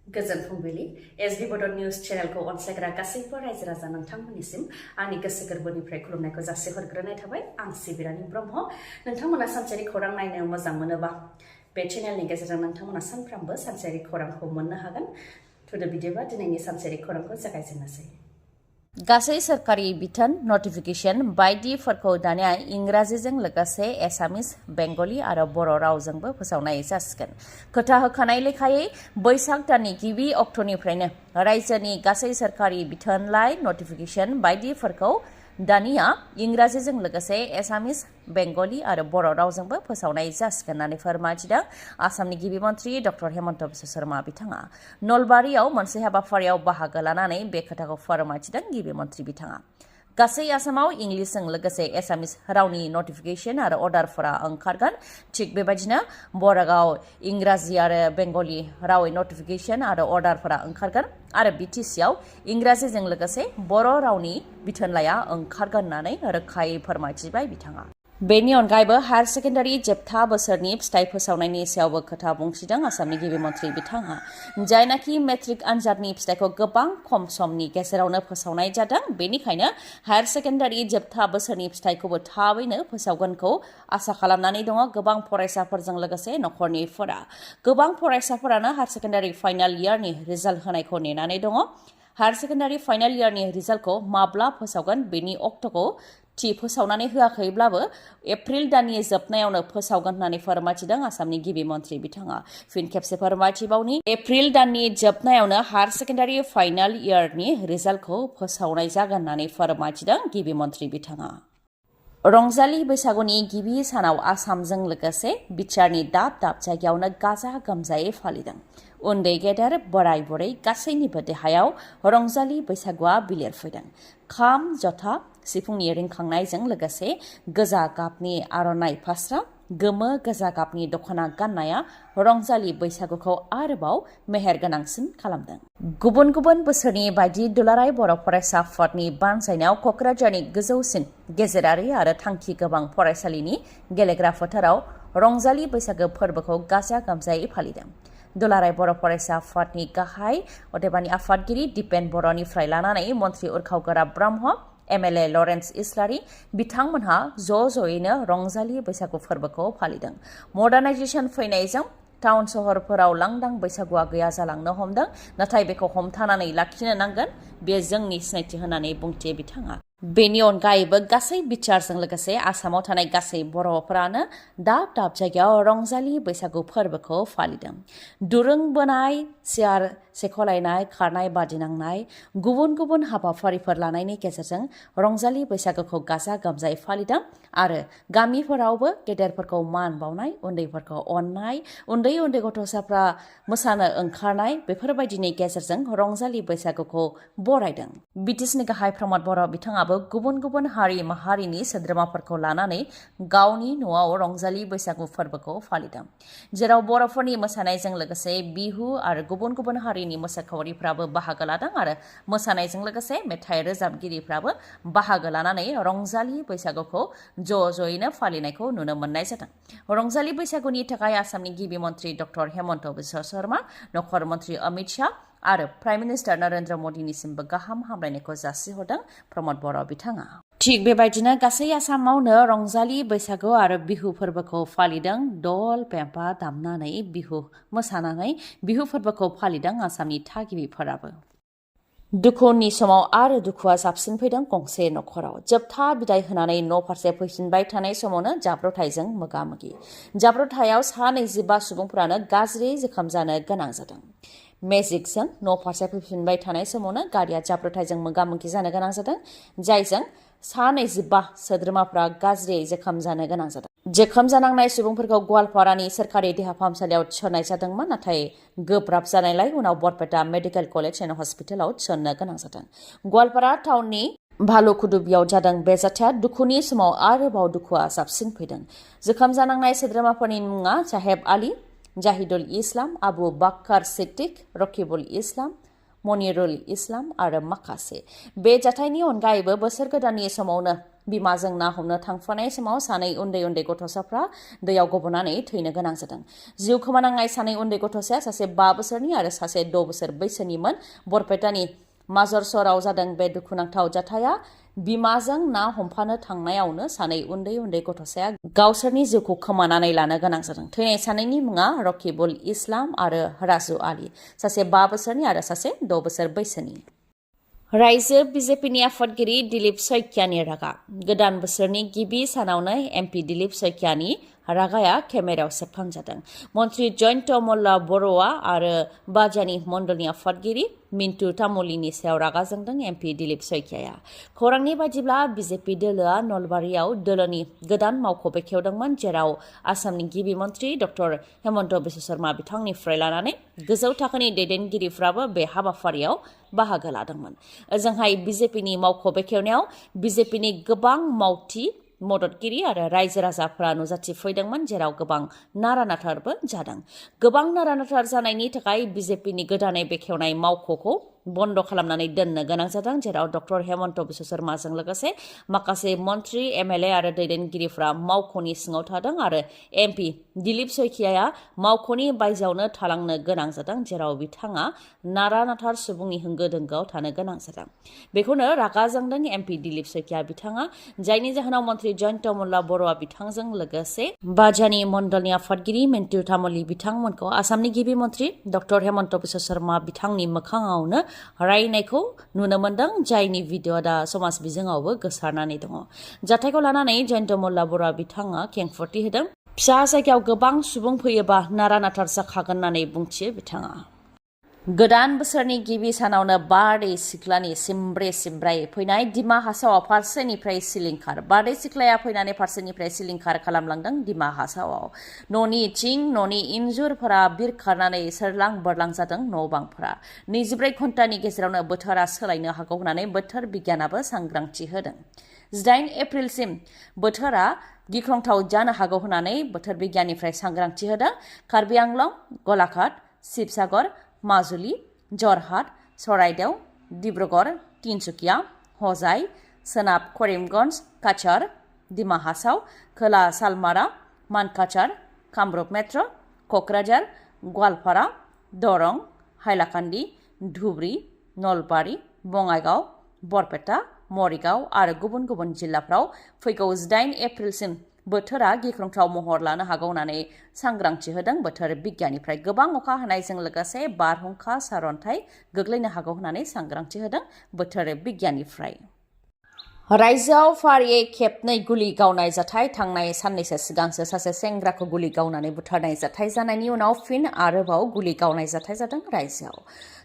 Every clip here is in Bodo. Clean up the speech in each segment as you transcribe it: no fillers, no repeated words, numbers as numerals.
गोजोन फुंबिलि एसबी बड' निउज चेनेलखौ अनसायग्रा गासैबो रायजो राजा नोंथांमोननिसिम आंनि गोसो गोरबोनिफ्राय खुलुमनायखौ जासिहरग्रोनाय थाबाय आं सिबि रानि ब्रह्म नोंथांमोना सानसेयारि खौरां नायनो मोजां मोनोबा बे चेनेलनि गेजेरजों नोंथांमोना सानफ्रामबो सानसेयारि खौरांखौ मोननो हागोन थुदो बिदिबा दिनैनि सानसेयारि खौरांखौ जागायजेननोसै गासै सोरखारि बिथोन नटिफिकेशन बायदिफोरखौ दानिया इंराजिजों लोगोसे एसामिस बेंगली आरो बर' रावजोंबो फोसावनाय जासिगोन खोथा होखानाय लेखायै बैसाग दाननि गिबि अक्ट'निफ्रायनो रायजोनि गासै सोरखारि बिथोनलाइ नटिफिकेशन बायदिफोरखौ दानिया इंराजिजों लोगोसे एसामिस बेंगली आरो बर' रावजोंबो फोसावनाय जासिगोन होननानै फोरमायथिदों आसामनि गिबि मन्त्रि डक्टर हेमन्त बिश्व शर्मा बिथाङा नलबारियाव मोनसे हाबाफारियाव बाहागो लानानै बे खोथाखौ फोरमायथिदों गिबि मन्त्रि बिथाङा गासै आसामाव इंलिसजों लोगोसे एसामिस रावनि नटिफिकेशन आरो अर्डारफोरा ओंखारगोन थिग बेबायदिनो बर'गाव इंराजि आरो बेंगली रावै नटिफिकेशन आरो अर्डारफोरा ओंखारगोन आरो बिटिसिआव इंराजिजों लोगोसे बर' रावनि बिथोनलाइया ओंखारगोन होननानै रोखायै फोरमायथिबाय बिथाङा बेनि अनगायैबो हायार सेकेन्डारि जोबथा बोसोरनि फिथाइ फोसावनायनि सायावबो खोथा बुंथिदों आसामनि गिबि मन्त्रि बिथाङा जायनाखि मेट्रिक आनजादनि फिथाइखौ गोबां खम समनि गेजेरावनो फोसावनाय जादों बेनिखायनो हायार सेकेन्डारि जोबथा बोसोरनि फिथाइखौबो थाबैनो फोसावगोनखौ आसा खालामनानै दङ गोबां फरायसाफोरजों लोगोसे नखरनिफोरा गोबां फरायसाफोरानो हायार सेकेन्डारि फाइनाल इयारनि रिजाल्ट होनायखौ नेनानै दङ हायार सेकेन्डारि फाइनाल इयारनि रिजाल्टखौ माब्ला फोसावगोन बेनि अक्ट'खौ थि फोसावनानै होआखैब्लाबो एप्रिल दाननि जोबनायावनो फोसावगोन होननानै फोरमायथिदों आसामनि गिबि मन्त्रि बिथाङा फिन खेबसे फोरमायथिबावनि एप्रिल दाननि जोबनायावनो हायार सेकेन्डारि फाइनाल इयारनि रिजाल्टखौ फोसावनाय जागोन होननानै फोरमायथिदों गिबि मन्त्रि बिथाङा रंजालि बैसागुनि गिबि सानाव आसामजों लोगोसे बिटिआरनि दाब दाब जायगायावनो गाजा गोमजायै फालिदों उन्दै गेदेर बोराय बुरै गासैनिबो देहायाव रंजालि बैसागुआ बिलिरफैदों खाम जथा सिफुंनि रिंखांनायजों लोगोसे गोजा गाबनि आर'नाइ फास्रा गोमो गोजा गाबनि दख'ना गाननाया रंजालि बैसागुखौ आरोबाव मेहेरगोनांसिन खालामदों गुबुन गुबुन बोसोरनि बायदि दुलाराय बर' फरायसा आफादनि बानजायनायाव क'क्राझारनि गोजौसिन गेजेरारि आरो थांखि गोबां फरायसालिनि गेलेग्रा फोथाराव रंजालि बैसागु फोरबोखौ गाजा गोमजायै फालिदों दुलाराय बर' फरायसा आफादनि गाहाय अदेबानि आफादगिरि दिपेन बर'निफ्राय लानानै मन्त्रि उरखावगोरा ब्रह्म एमएलए लरेन्स इस्लारि बिथांमोनहा ज'यैनो रंजालि बैसागु फोरबोखौ फालिदों मडार्नाइजेसन फैनायजों टाउन सहरफोराव लांदां बैसागुआ गैया जालांनो हमदों नाथाय बेखौ हमथानानै लाखिनो नांगोन बे जोंनि सिनायथि होननानै बुंथियो बिथाङा बेनि अनगायैबो गासै बिटिआरजों लोगोसे आसामाव थानाय गासै बर'फोरानो दाब दाब जायगायाव रंजालि बैसागु फोरबोखौ फालिदों दुरुं बोनाय सियार सेख'लायनाय खारनाय बादिनांनाय गुबुन गुबुन हाबाफारिफोर लानायनि गेजेरजों रंजालि बैसागुखौ गाजा गोमजायै फालिदों आरो गामिफोरावबो गेदेरफोरखौ मान बावनाय उन्दैफोरखौ अननाय उन्दै उन्दै गथ'साफ्रा मोसानो ओंखारनाय बेफोरबायदिनि गेजेरजों रंजालि बैसागुखौ बरायदों बिटिसिनि गाहाय प्रमद बर' बिथाङाबो गुबुन गुबुन हारि माहारिनि सोद्रोमाफोरखौ लानानै गावनि न'आव रंजालि बैसागु फोरबोखौ फालिदों जेराव बर'फोरनि मोसानायजों लोगोसे बिहु आरो गुबुन गुबुन हारिनि मोसाखावरिफ्राबो बाहागो लादों आरो मोसानायजों लोगोसे मेथाइ रोजाबगिरिफ्राबो बाहागो लानानै रंजालि बैसागुखौ ज'यैनो फालिनायखौ नुनो मोननाय जादों रंजालि बैसागुनि थाखाय आसामनि गिबि मन्त्रि डक्टर हेमन्त बिश्व शर्मा नखर मन्त्रि अमित शाह आरो प्राइम मिनिस्टार नरेन्द्र मदिनिसिमबो गाहाम हामलायनायखौ जासिहरदों प्रमद बर' बिथाङा थिग बेबायदिनो गासै आसामावनो रंजालि बैसागु आरो बिहु फोरबोखौ फालिदों दल पेम्पा दामनानै बिहु मोसानानै बिहु फोरबोखौ फालिदों आसामनि थागिबिफोराबो दुखुनि समाव आरो दुखुआ साबसिन फैदों गंसे नखराव जोबथा बिदाय होनानै न' फारसे फैफिनबाय थानाय समावनो जाब्रबथायजों मोगा मोगि जाब्रबथायाव 25 सुबुंफोरानो गाज्रि जोखोम जानो गोनां जादों मेजिकजों न' फारसे फैफिनबाय थानाय समावनो गारिया जाब्रबथायजों मोगा मोगि जानो गोनां जादों जायजों 25 सोद्रोमाफ्रा गाज्रियै जोखोम जानो गोनां जादों जोखोम जानांनाय सुबुंफोरखौ गवालपारानि सोरखारि देहा फाहामसालियाव थिसननाय जादोंमोन नाथाय गोब्राब जानायलाय उनाव बरपेटा मेडिकेल कलेज एन्ड हस्पिटालाव थिसननो गोनां जादों गवालपारा टाउननि भालुकुदुबियाव जादों बे जाथाया दुखुनि समाव आरोबाव दुखुआ साबसिन फैदों जोखोम जानांनाय सोद्रोमाफोरनि मुङा साहेब आली जाहिदुल इस्लाम आबु बाक्कार सिद्दिक रकिबुल इस्लाम मनिरुल इस्लाम आरो माखासे बे जाथायनि अनगायैबो बोसोर गोदाननि समावनो बिमाजों ना हमनो थांफानाय समाव सानै उन्दै उन्दै गथ'साफ्रा दैयाव गबनानै थैनो गोनां जादों। जिउ खोमानांनाय सानै उन्दै गथ'साया सासे 5 बोसोरनि आरो सासे 6 बोसोर बैसोनिमोन। बरपेटानि माजरसराव जादों बे दुखुनांथाव जाथाया। बिमाजों ना हमफानो थांनायावनो सानै उन्दै उन्दै गथ'साया गावसोरनि जिउखौ खोमानानै लानो गोनां जादों। थैनाय सानैनि मुङा रकिबुल इस्लाम आरो राजु आली, सासे 5 बोसोरनि आरो सासे 6 बोसोर बैसोनि। रायजो बिजेपिनि आफादगिरि दिलीप शइकियानि रागा। गोदान बोसोरनि गिबि सानावनो एमपि दिलीप शइकियानि रागाया केमेरायाव सेबखांजादों। मन्त्रि जयन्त मल्ल बर'आ आरो बाजानि मण्डलनि आफादगिरि मिन्टु तामुलिनि सायाव रागा जोंदों एमपि दिलीप शइकियाया। खौरांनि बायदिब्ला बिजेपि दोलोआ नलबारियाव दोलोनि गोदान मावख' बेखेवदोंमोन, जेराव आसामनि गिबि मन्त्रि डक्टर हेमन्त बिश्व शर्मा बिथांनिफ्राय लानानै गोजौ थाखोनि दैदेनगिरिफ्राबो बे हाबाफारियाव बाहागो लादोंमोन। ओजोंहाय बिजेपिनि मावख' बेखेवनायाव बिजेपिनि गोबां मावथि मददगिरि आरो रायजो राजाफोरा नुजाथिफैदोंमोन, जेराव गोबां नारा-नाथारबो जादों। गोबां नारा-नाथार जानायनि थाखाय बिजेपिनि गोदानै बेखेवनाय मावख'खौ बन्द खालामनानै दोननो गोनां जादों, जेराव डक्टर हेमन्त बिश्व शर्माजों लोगोसे माखासे मन्त्रि, एमएलए आरो दैदेनगिरिफ्रा मावख'नि सिङाव थादों आरो एमपि दिलीप शइकियाया मावख'नि बायजोआवनो थालांनो गोनां जादों, जेराव बिथाङा नारा-नाथार सुबुंनि होंगो-दोंगोआव थानो गोनां जादों। बेखौनो रागा जोंदों एमपि दिलीप शइकिया बिथाङा, जायनि जाहोनाव मन्त्रि जयन्त मल्ल बर'आ बिथांजों लोगोसे बाजानि मण्डलनि आफादगिरि मिन्टु तामुली बिथांमोनखौ आसामनि गिबि मन्त्रि डक्टर हेमन्त बिश्व शर्मा बिथांनि मोखाङावनो रायनायखौ नुनो मोन्दों, जायनि भिडिअ दा समाज बिजोङावबो गोसारनानै दङ। जाथायखौ लानानै जयन्त मल्ल बर'आ बिथाङा खेंफोरथि होदों। फिसा जायगायाव गोबां सुबुं फैयोबा नारा-नाथार जाखागोन होननानै बुंथियो बिथाङा। गोदान बोसोरनि गिबि सानावनो बारदै सिख्लानि सिमब्रे-सिमब्रायै फैनाय दिमा हासावआ फारसेनिफ्राय सिलिंखार। बारदै सिख्लाया फैनानै फारसेनिफ्राय सिलिंखार खालामलांदों दिमा हासावआव। न'नि थिं, न'नि इन्जुरफोरा बिरखारनानै सोरलां बोरलां जादों न' बांफोरा। 24 घन्टानि गेजेरावनो बोथोरा सोलायनो हागौ होननानै बोथोर बिगियानाबो सांग्रांथि होदों। 8 एप्रिलसिम बोथोरा गिख्रंथाव जानो हागौ होननानै बोथोर बिगियाननिफ्राय सांग्रांथि होदों। कार्बि आंलं, गलाघाट, शिबसागर, माजुलि, जरहाट, चराइदेव, डिब्रुगड़, तिनसुकिया, हजाई, सोनाब करिमगन्ज, काछार, दिमा हासाव, खोला सालमारा, मानकाछार, कामरुप मेट्र', क'क्राझार, गवालपारा, दरं, हाइलाकान्दि, धुब्रि, नलबारि, बङाइगाव, बरपेटा, मरिगाव आरो गुबुन गुबुन जिल्लाफ्राव फैगौ 8 एप्रिलसिम बोथोरा गिख्रंथाव महर लानो हागौ होननानै सांग्रांथि होदों बोथोर बिगियाननिफ्राय। गोबां अखा हानायजों लोगोसे बारहुंखा, सारअन्थाइ गोग्लैनो हागौ होननानै सांग्रांथि होदों बोथोर बिगियाननिफ्राय। रायजोआव फारियै खेबनै गुलि गावनाय जाथाय। थांनाय साननैसो सिगांसो सासे सेंग्राखौ गुलि गावनानै बुथारनाय जाथाय जानायनि उनाव फिन आरोबाव गुलि गावनाय जाथाय जादों रायजोआव।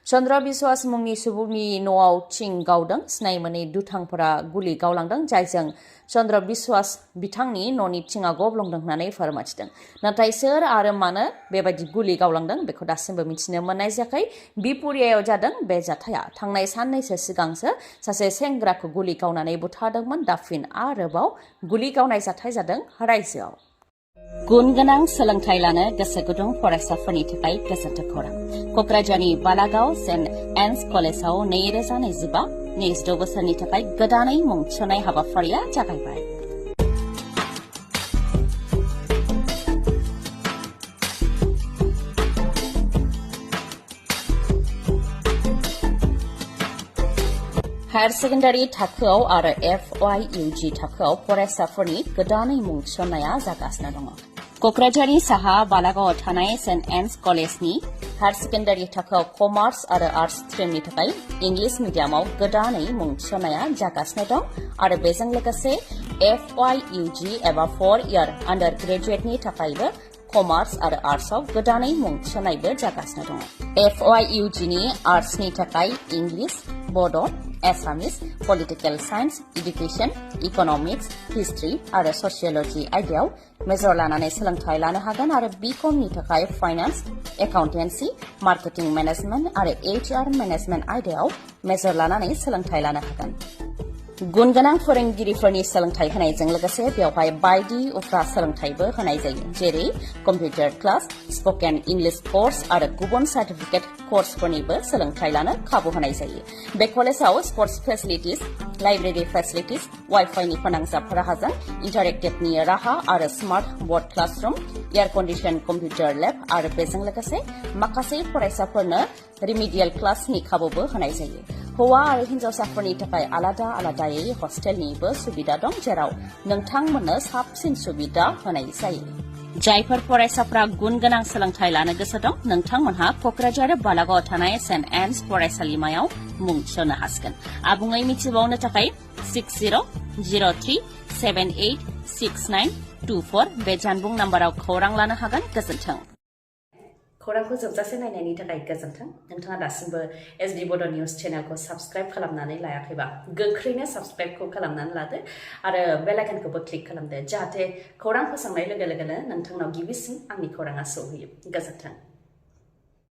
चन्द्र बिश्वास मुंनि सुबुंनि न'आव थिं गावदों। सिनाय मोनै दुथांफोरा गुलि गावलांदों, जायजों चन्द्र बिश्वास बिथांनि न'नि थिङा गब्लंदों होननानै फोरमायथिदों। नाथाय सोर आरो मानो बेबायदि गुलि गावलांदों बेखौ दासिमबो मिथिनो मोननाय जायाखै। बिपुरियायाव जादों बे जाथाया। थांनाय साननैसो सिगांसो सासे सेंग्राखौ गुलि गावनानै बुथारदोंमोन। दा फिन आरोबाव गुलि गावनाय जाथाय जादों रायजोआव। गुन गोनां सोलोंथाइ लानो गोसो गुदुं फरायसाफोरनि थाखाय गोजोनथाव खौरां। क'क्राझारनि बालागाव सेन्ट एन्स कलेजाव 2025-26 बोसोरनि थाखाय गोदानै मुं थिसननाय हाबाफारिया जागायबाय। हायार सेकेन्डारि थाखोआव आरो FYUG थाखोआव फरायसाफोरनि गोदानै मुं थिसननाया जागासिनो दङ। क'क्राझारनि साहा बालागावआव थानाय सेन्ट एन्स कलेजनि हायार सेकेन्डारि थाखोआव कमार्स आरो आर्टस स्ट्रिमनि थाखाय इंलिश मिडियामाव गोदानै मुं थिसननाया जागासिनो दं आरो बेजों लोगोसे FYUG एबा 4 इयार आन्डार ग्रेजुएटनि थाखायबो कमार्स आरो आर्टसआव गोदानै मुं थिसननायबो जागासिनो दङ। FYUGनि आर्टसनि थाखाय English, Bodo', Assamese, political science, education, economics, history आरो ससियलजि आयदायाव मेजर लानानै सोलोंथाइ लानो हागोन आरो बिकमनि थाखाय फाइनान्स, एकाउन्टेन्सि, मार्केटिं मेनेजमेन्ट आरो HR मेनेजमेन्ट आयदायाव मेजर लानानै सोलोंथाइ लानो हागोन। गुनगोनां फोरोंगिरिफोरनि सोलोंथाइ होनायजों लोगोसे बेवहाय बायदि उफ्रा सोलोंथाइबो होनाय जायो जेरै computer class spoken English course आरो गुबुन सार्टिफिकेट कोर्सफोरनिबो सोलोंथाइ लानो खाबु होनाय जायो बे कलेजाव स्पोर्ट्स फेसिलिटिज लाइब्रेरी फेसिलिटिज वाइफाइनि फोनांजाब राहाजों इन्टारेक्टिभनि राहा आरो smart board classroom air condition computer lab आरो बेजों लोगोसे माखासे फरायसाफोरनो रिमिडियेल क्लासनि खाबुबो होनाय जायो हौवा आरो हिन्जावसाफोरनि थाखाय आलादा आलादायै हस्टेलनिबो सुबिदा दं जेराव नोंथांमोननो साबसिन सुबिदा होनाय जायो जायफोर फरायसाफ्रा गुन गोनां सोलोंथाइ लानो गोसो दं नोंथांमोनहा कक्राझार बालागावआव थानाय सेन्ट एन्स फरायसालिमायाव मुं थिसननो हासिगोन आबुङै मिथिबावनो थाखाय 6003786924 बे जानबुं नाम्बाराव खौरां लानो हागोन गोजोन्थों खौरांखौ जोबजासे नायनायनि थाखाय गोजोन्थों नोंथाङा दासिमबो एसडि बड' निउज चेनेलखौ साबस्क्राइब खालामनानै लायाखैबा गोख्रैनो साबस्क्राइबखौ खालामनानै लादो आरो बेल आइकनखौबो क्लिक खालामदो जाहाथे खौरां फोसावनाय लोगो लोगोनो नोंथांनाव गिबिसिन आंनि खौराङा सौहैयो गोजोन्थों